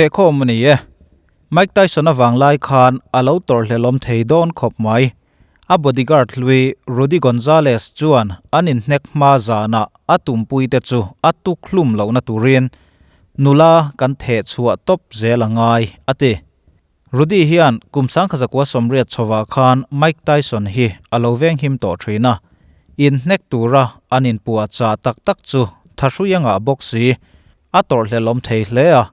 Thehkhawm a ni e. Mike Tyson-a vanglai khan a lo tawrhhlelawm thei dawn khawp mai. A bodyguard hlui Rudy Gonzalez chuan an inhnek hma zanah a tumpuite chu a tuk hlum lohna turin nula kan theh chhuah tawp zel a ngai, a ti. Rudy hian kum 1980 chhovah khan Mike Tyson hi a lo venghim tawh thin a, inhnek tura an inpuah chah tak tak chu thahrui a ngah bawk si, a tawrhhlelawm thei hle a.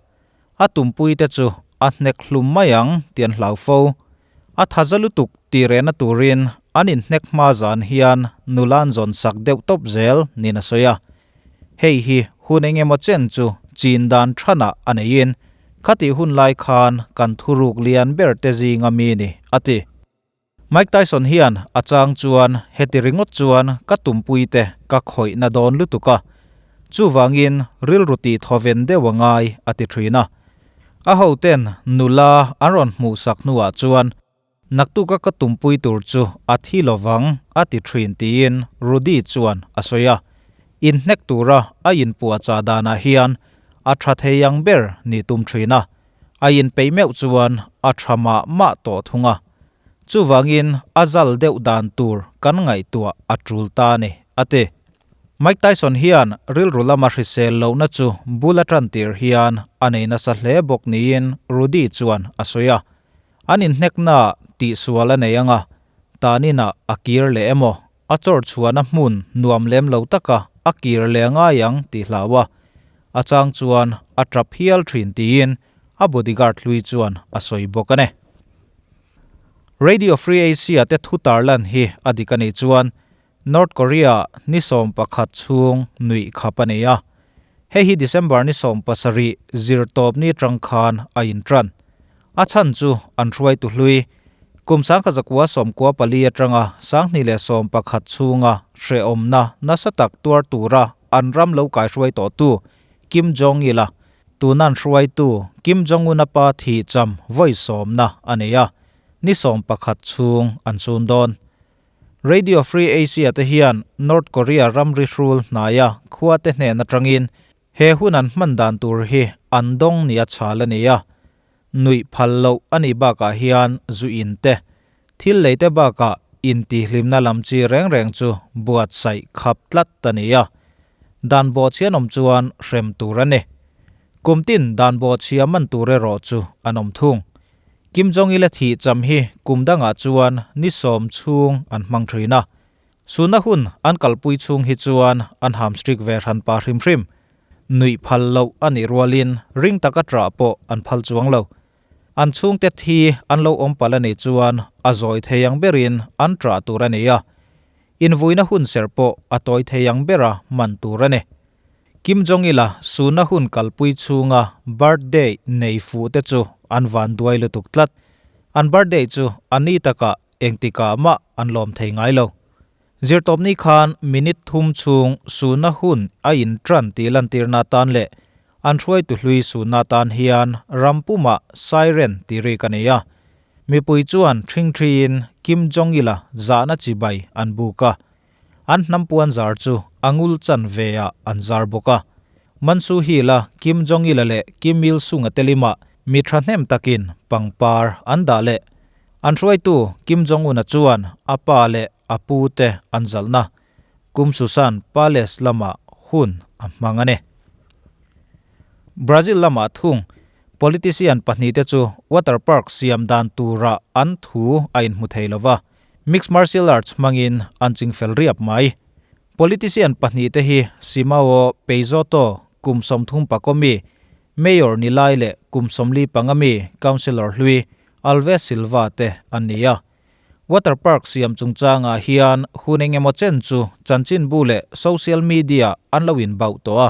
A tumpuite chu a hnek hlum mai ang tih an hlau fo. A thaza lutuk tih rehna turin an inhnek hma zan hian nula an zawn sak deuh tawp zel niin a sawi a. Hei hi hun eng emaw chen chu chin dan thanah a neiin khatih hun lai khan kan thuruk lian ber te zinga mi ni, a ti. Mike Tyson hian a chang chuan heti ringawt chuan ka tumpuite ka khawihna dawn lutuk a, chuvangin rilru tih thawven deuh a ngai a ti thin a. A hoten nula an rawn hmuhsak hnuah chuan naktuka ka tumpui tur chu a thi lovang a ti thin tiin Rudy chuan a sawi a. Inhnek tura a inpuahchah danah hian a tha thei ang ber ni tum thin a. A inpeih meuh chuan a tha mah mah tawh thung a. Chuvangin a zal deuh dan tur kan ngaihtuah a tul ta a ni, a ti. Mike Tyson hian rilru lama hrisel lohna chu bul a tan tir hian a nei nasa hle bawk niin Rudy chuan a sawi a. An inhneknaah tihsual a nei ang a, taninah a kir leh emaw, a chawr chhuahna hmun nuam lem lo taka a kir leh ngai ang tih hlau a, a chang chuan a tap hial thin tiin a bodyguard hlui chuan a sawi bawk a ni. Radio Free Asia te thu tarlan hi a dik a nih chuan North Korea ni 11 chhung nuih khap a ni a, hei hi December ni 17 zirtawpni atang khan a intran. A chhan chu an hruaitu hlui kum 1994 atanga 2011 chhunga hrehawmna nasa tak tuar tura an ram lo kaihruai tawhtu Kim Jong-il-a tunan hruaitu Kim Jong-un-a pa thihcham vawi sawmna a nei a, ni 11 chhung an chhun dawn. Radio Free Asia te hian North Korea ramri hrul hnaia khuate hnen atangin he hun an hman dan tur hi an dawng nia chhal a ni a. Nuih phal loh a nih bakah hian zu in te, thil lei te bakah intihhlimna lam chi reng reng chu buatsaih khap tlat a ni a. Dan bawhchhian awm chuan hrem tur a ni. Kum tin dan bawhchhia man tur erawh chu an awm thung. Kim Jong-il a thih cham hi kum dangah chuan ni 10 chhung an hmang thin a. Suna hun an kalpui chhung hi chuan an hamstrik ve hran pa hrim hrim. Nuih phal loh a nih rualin ring taka ṭah pawh an phal chuang lo. An chhungte thi an lo awm palh a nih chuan a zawi thei ang berin an ṭah tur a ni a. Invuina hun serh pawh a tawi thei ang bera man tur a ni. Kim Jong-il-a suna hun kalpui chhunga birthday nei fuh te chu an vanduai lutuk tlat. An birthday chu a ni takah engtikah mah an lawm thei ngai lo. Zirtawpni khan minute thum chhung suna hun a intran tih lantirna atan leh an hruaitu hlui suna atan hian ram pumah siren tih rik a nei a. Mipui chuan ṭhingṭhiin Kim Jong-il-a zahna chibai an buk a. An hnam puan zar chu a ngul chan veah an zar bawk a. Mansu Hill-a Kim Jong-il-a leh Kim Il-sung-a telimah mi thahnem takin pangpar an dah leh. An hruaitu Kim Jong-un-a chuan a pa leh a pu te an zalhna Kumsusan Palace lamah hun a hmang a ni. Brazil lamah thung politician pahnihte chu water park siam dan turah an thu a inhmu thei lo va, mixed martial arts hmangin an chingfel riap mai. Politician pahnihte hi Simao Peixoto kum 30 pakawmi, Mayor ni lai leh kum 45 mi Councillor hlui Alves Silva te an ni a. Water park siam chungchangah hian hun eng emaw chen chu chanchinbu leh social media an lo inbauh tawh a.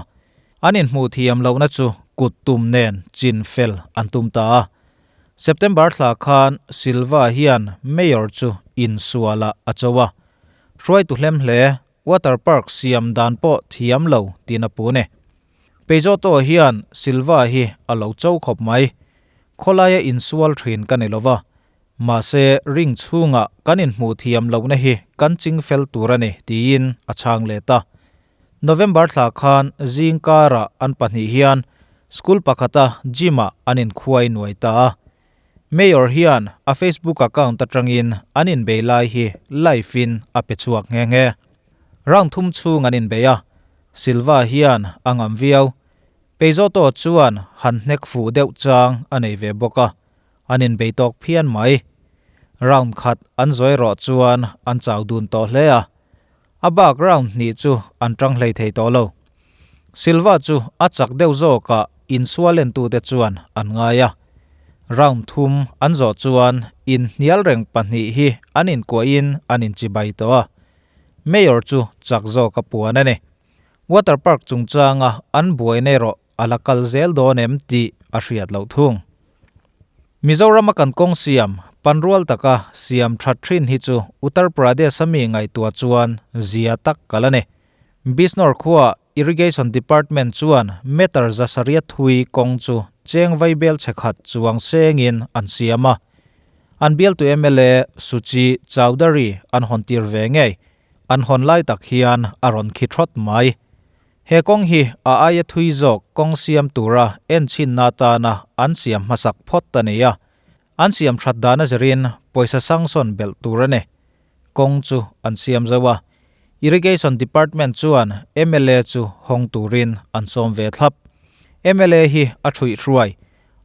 An inhmuh thiam lohna chu kut tum nen chin fel an tum ta a. September thla khan Silva hian Mayor chu insualah a cho a. Hruaitu hlem hle water park siam dan pawh thiam lo tiin a pu a ni. Peixoto hian Silva hi a lo cho khawp mai. Khawlaia insual thin ka ni lova. Mahse ring chhungah kan inhmuh thiam lohna hi kan ching fel tur a ni tiin a chhang let a. November thla khan zing karah an pahnih hian School pakhata gym-ah an inkhuai nuai ta a. Mayor hian a Facebook account atangin an inbei lai hi live-in a pe chhuak nghe nghe. Round thum chhung an inbei a, Silva hian a ngam viau. Peixoto chuan han hnek fuh deuh chang a nei ve bawk a, an inbei tawk phian mai. Round khat an zawi rawh chuan an chau dun tawh hle a, a bak round hnih chu an tang hlei thei tawh lo. Silva chu a chak deuh zawkah insualentute chuan an ngai a. Round thum an zawh chuan inhnial reng pahnih hi an inkuahin an inchibai tawh a, Mayor chu chak zawk a puan a ni. Water park chungchanga an buaina erawh a la kal zel dawn em tih a hriat loh thung. Mizorama kan kawng siam panrual taka siam that thin hi chu Uttar Pradesh a mi ngaihtuah chuan zia tak kal a ni. Bisnor khua Irrigation Department chuan meter 160 thui kawng chu cheng vaibel chhe khat chuang sengin an siam a. An bialtu mla Suchi Chowdhury an hawntir ve ngei. An hawn lai tak hian a rawn khi thawt mai. He kawng hi a aia thui zawk kawng siam tura enchinna atana an siam hmasak phawt a ni a. An siam that dan a zirin pawisa sanction belh tur a ni. Kawng chu an siam zo a. Irrigation Department chuan mla chu hawng turin an sawm ve thlap. Mla hi a thuihhruai.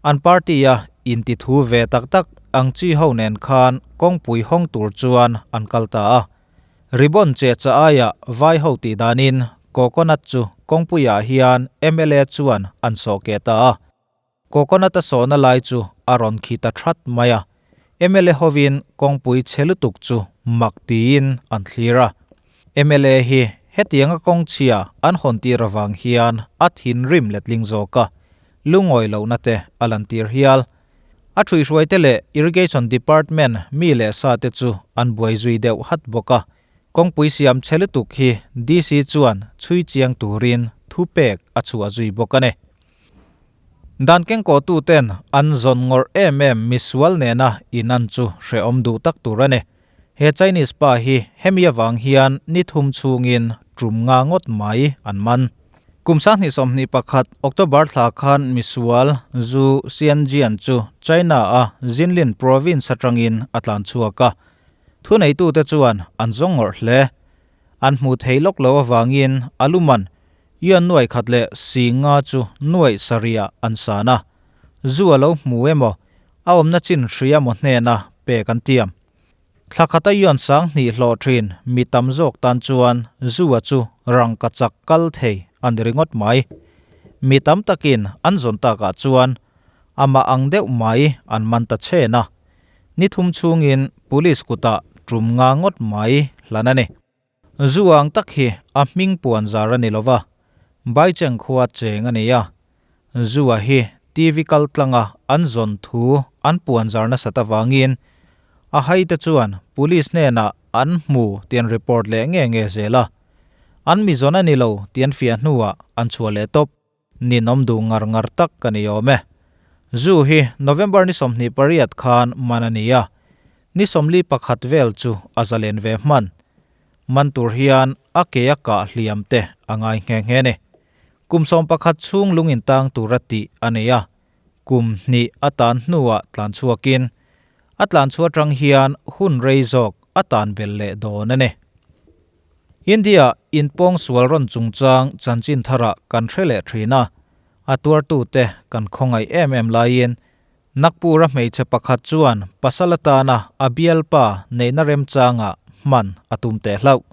An party a inti thu ve tak tak ang chi ho nen khan kawngpui hawng tur chuan an kal ta a. Ribbon che cha aia vai ho tih danin coconut chu kawngpuiah hian mla chuan an sawh keh ta a. Coconut a sawhna lai chu a rawn khi ta that mai a. Mla hovin kawngpui chhe lutuk chu mak tiin an thlir a. Mla hi hetianga kawng chhia an hawn tir avang hian a thinrim letling zawk a, lungawi lohna te a lantir hial. A thuihhruaite leh Irrigation Department mi leh sa te chu an buai zui deuh hat bawk a. Kawngpui siam chhe lutuk hi DC chuan chhui chiang turin thupek a chhuah zui bawk a ni. Dan kengkawhtu ten an zawn ngawrh em em misual nena inan chu hrehawm duh tak tur a ni. He Chinese pa hi hemi avang hian ni thum chhungin tum nga ngawt mai an man. Kum 2021 October thla khan misual Zhu Xianjian chu China a Jinlin province atangin a tlan chhuak a. Thuneitute chuan an zawng ngawrh hle. An hmu thei lawk lo avangin a luman yuan nuai khat leh si nga chu nuai sarih ah an san a. Zhu a lo hmu emaw a awmna chin hria maw hnena pek an tiam. Thla khata yuan sang hnih hlawh thin mi tam zawk tan chuan Zhu-a chu rangka chak kal thei a ni ringawt mai. Mi tam takin an zawn takah chuan amah ang deuh mai an man ta chhen a. Ni thum chhungin police kutah tum nga ngawt mai hlan a ni. Zu ang tak hi a hming puan zar a ni lo va, Baicheng khua cheng a ni a. Zu-a hi TV kal tlanga an zawn thu an puan zar nasat avangin a haite chuan police hnenah an hmu tih an report leh nge nge zel a. An mi zawn a ni lo tih an fiah hnuah an chhuah leh tawp. Ninawm duh ngar ngar tak ka ni awm e. Zu hi November ni 28 khan man a ni a, ni 41 vel chu a zalen ve hman. Man tur hian a ke a kah hliam te a ngai nghe nghe ni. Kum 11 chhung lung intang tura tih a nei a, kum hnih a tan hnuah tlan chhuakin a tlan chhuah atang hian hun rei zawk a tan belh leh dawn a ni. India inpawng sual rawn chungchang chanchin tharah kan hre leh thin a, a tuartute kan khawngaih em em laiin Nagpur-a hmeichhe pakhat chuan pasal atana a bialpa neihna remchangah hman a tum teh hlauh.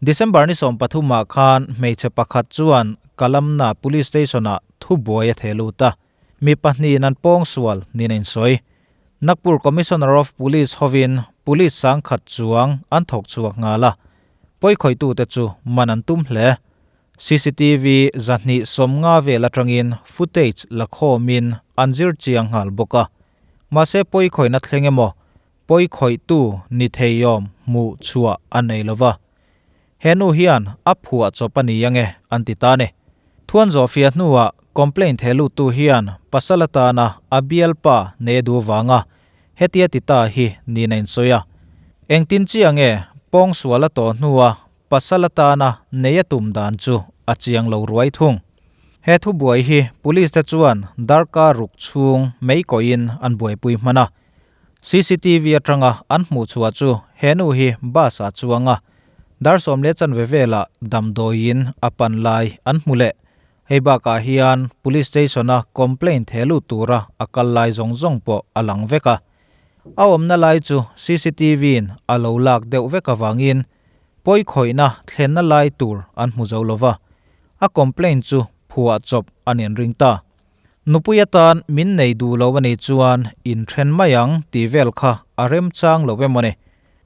December ni 13 ah khan hmeichhe pakhat chuan Kalamna Police Station-ah thubuai a theh lut a, mi pahnihin an pawng sual niin a insawi. Nagpur Commissioner of Police hovin Police sangkhat chuang an thawk chhuak nghal a, pawikhawitute chu man an tum hle. CCTV 250 vel atangin footage la khawmin an zir chiang nghal bawk a. Mahse pawikhawihna thleng emaw, pawikhawihtu ni theiawm hmuh chhuah a nei lova. He nu hian a phuah chawp a ni ange an ti ta ni. Thuan zawhfiah hnuah complaint he luttu hian pasal atana a bialpa ne du vanga hetia ti ta hi niin a insawi a. Engtin chiah nge pawng sual a tawh hnua pasal atana nei a tum dan chu a chiang lo ruai thung. He thubuai hi Police te chuan darkar ruk chhung mei kawhin an buaipui hman a. Cctv atanga an hmuh chhuah chu he nu hi bus ah chuang a, dar 10 chanve velah damdawiin a pan lai an hmu leh. Hei bakah hian Police Station a complaint he lut tura a kal lai zawng zawng pawh a lang vek a. A awmna lai chu cctv in a lo lak deuh vek avangin pawi khawihna thlenna lai tur an hmu zo lova, a complaint chu phuah chawp a nen ring ta. Nupui atan min nei duh lo a nih chuan inthen mai ang tih vel kha a remchang lo em aw ni.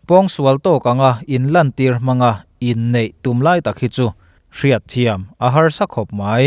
Pawngsual tawk anga inlantir hmanga inneih tum lai tak hi chu hriatthiam a harsa khawp mai.